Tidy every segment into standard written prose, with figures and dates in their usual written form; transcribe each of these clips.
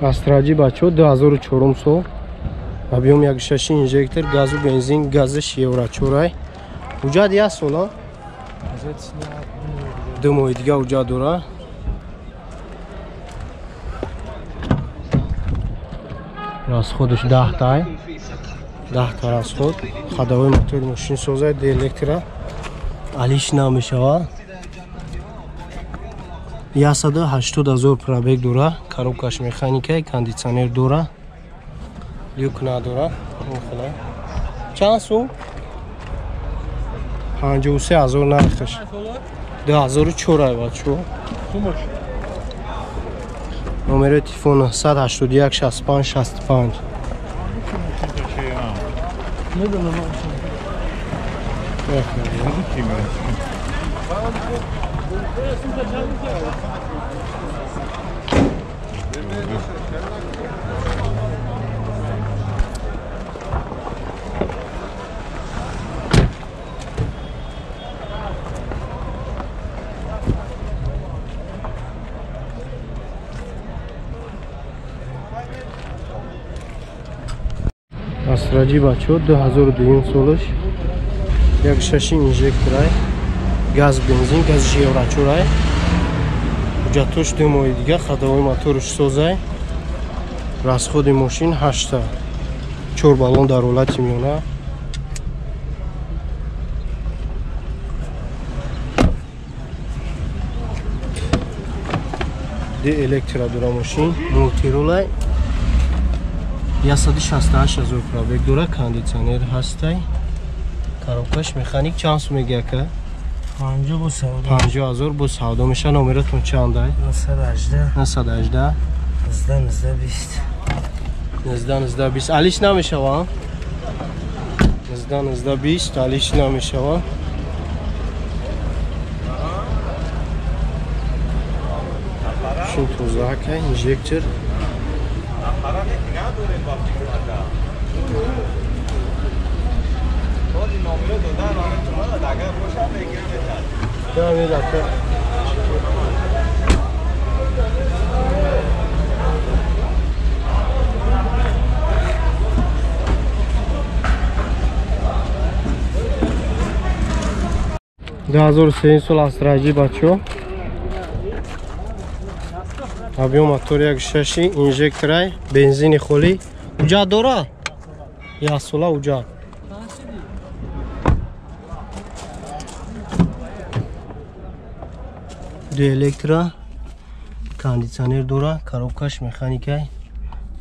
Астраҷи бачо 2004 сол. Объем 1.6 инжектор, газу бензин, газиш евро 4. Ҳуҷҷат як сола? 2 моҳи дига ҳуҷҷат дора. Расходаш 10 тай. 10 та расход. Ходовой мотори мошин созай, ди электро. Алиш намешава. 180 000 пробег дора. Коробкаш механика, кондитсионер дора. Люк надора. Чанд сум? 53 000 нархаш. 2004 ай бачо. Номери телефон 181 65 65. Астраҷи бачо 2002 солаш 1.6 инжекторай, газ бензин, газ евро 4. Ҳуҷҷатош 2 моҳи дига, ходовой моторш созай. Расходи мошин 8 4 баллон дар ҳолати миёна. Ди электро дора мошин, мултиролай. 168 000 пробег дора, кондитсионер ҳастай. Коробкаш механик. Чанд сум меги ака? 50 000 бо савдо меша. Номератон чандай? 918 918 19 20 19 20. Алиш намешава? 19 20 алиш намешава. Шун тозака инжектор. Ду ҳазору сеюм сол Астраҷи бачо. Объем мотор 1.6 инжекторай, бензини холӣ. Ҳуҷҷат дора? Як сола ҳуҷҷат. Ду электро, кондитсионер дора, коробкаш механикай.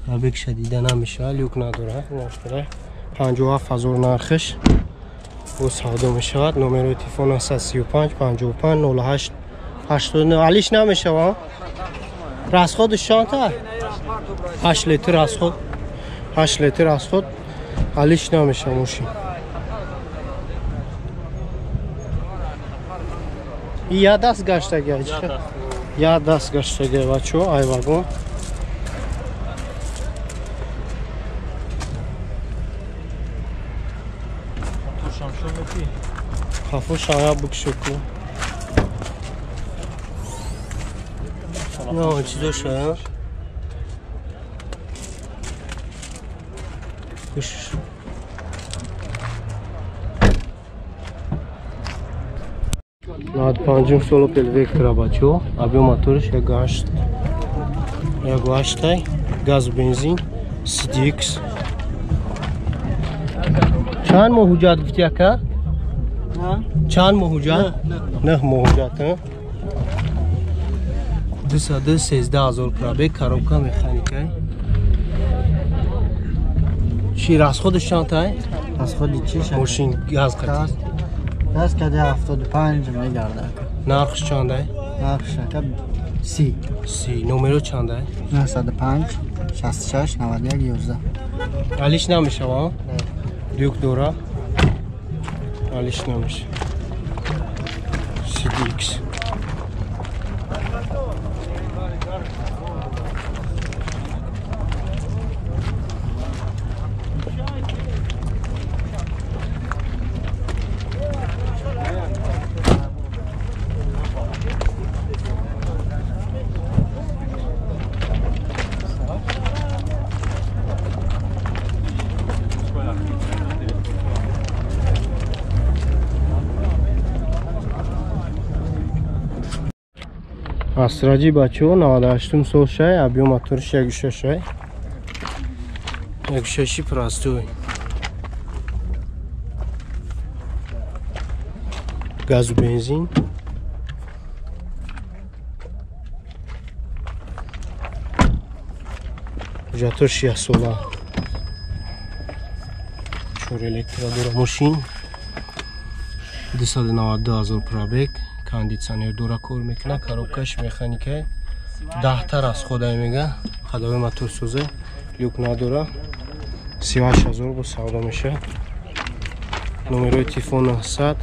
Пробегша дида намешава, люк надора. 57 000 нархаш. Бо савдо мешавад. Номерои телефон 735 55 08 89. Алиш намешава? Расходаш чанд та? 8 литр расход. 8 литр расход. Алиш намешава мошин. Я даст гаштага. Я даст гаштага бачо, ай вагон. Хафош ая букшоку. No, чизоша. Хуш. 95 сол Opel Vectra бачо, объем моториш 1.8, 1.8 газ бензин, CDX. Чанд моҳ ҳуҷҷат гуфти ака? Чанд моҳ ҳуҷҷат? 9 моҳ ҳуҷҷат. 213 000 пробег, коробка механикай. Чи расходаш чанд тай? Расходи чи? Мошин газ қати. Газ кади 75 мегардад. Нархш чандай? Нархш ака 30. 30. Номеро чандай? 905 66 91 11. Алиш намешава? Люк дора. Алиш намеша. CDX. Астраҷи бачаҳо 98 сол шай, объем моториш 1.6 шай. 1.6 простой. Газу бензин. Ҳуҷҷатош 6 сола. 4 электро дора мошин. 292 000 пробег. Кондитсионер дора кор мекунад, коробкаш механика. 10 аз ходай мега, ходовой мотор соза, люк надора. 38 000 бо савдо мешавад. Номерои телефон 900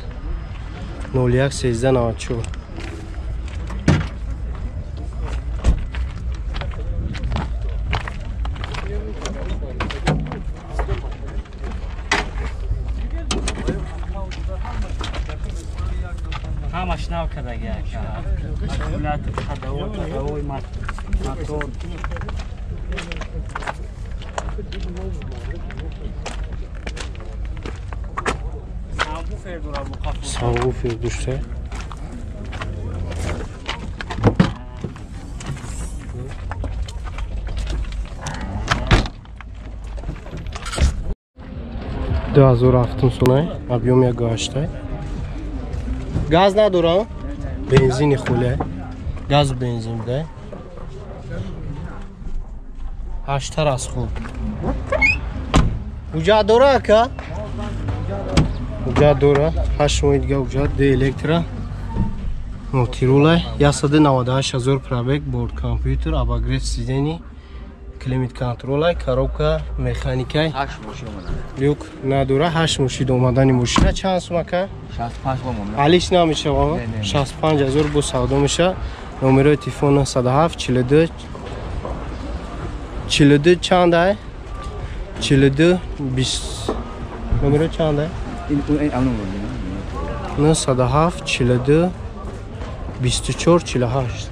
01 13 94. ҳамаш нав кардаги ака. Аккумулятор, ходовой мотор. Сабвуфер дошта. Ду ҳазору ҳафтум солай, объем 1.8. Газ надора, бензини хуле. Газу бензин буда. 8 аз хуб. Уҷа дора ака? Уҷа дора. 8 моҳи дига уҷа д электро. Мултирула 198 000 пробег, борт компютер, обогрев сидений, климат контрола, коробка механикай. 8 мошин омадан. Люк надора, 8 мошин омадани мошина чанд сум ака? 65 бо мом. Алиш намешава. 65 000 бо савдо меша. Номерои телефон 907 42 42 чанд ай? 42 20. Номеро чанд ай? Ин ам номер. 907 42 24 48.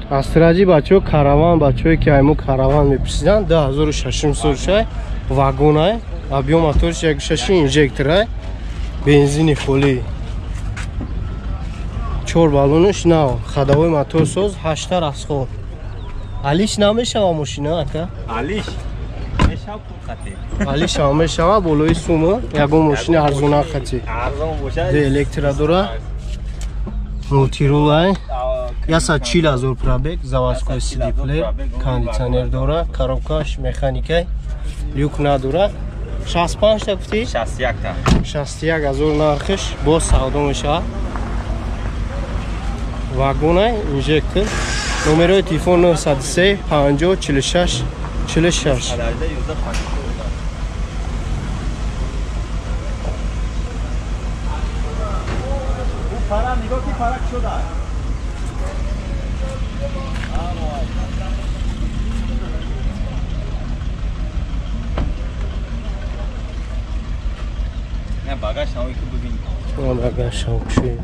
Астраҷи бачаҳо караван, бачаҳое ки айму караван мепурсиданд, 2006 сол шай, вагонай, объем моториш 1.6 инжекторай, бензини холӣ. 4 баллонаш нав, ходовой мотор соз, 8 расход. Алиш намешава мошина ака? Алиш мешава пул хати. Алиш ҳам мешава болои сума, ягон мошини арзона хати. Арзон бошад. Электро дора. Мултирулай. 140 000 пробег, заводской CD плеер, кондитсионер дора, коробкаш механикай, люк надора. 65 та гуфтӣ? 61 та. 61 000 нархиш боз савдо мешавад. Вагонай, инжектор. Номерои телефон 903 50 46 46. Пара нигоҳ ки пара шуда. Не багаж навои ки бибин. Багаж навои.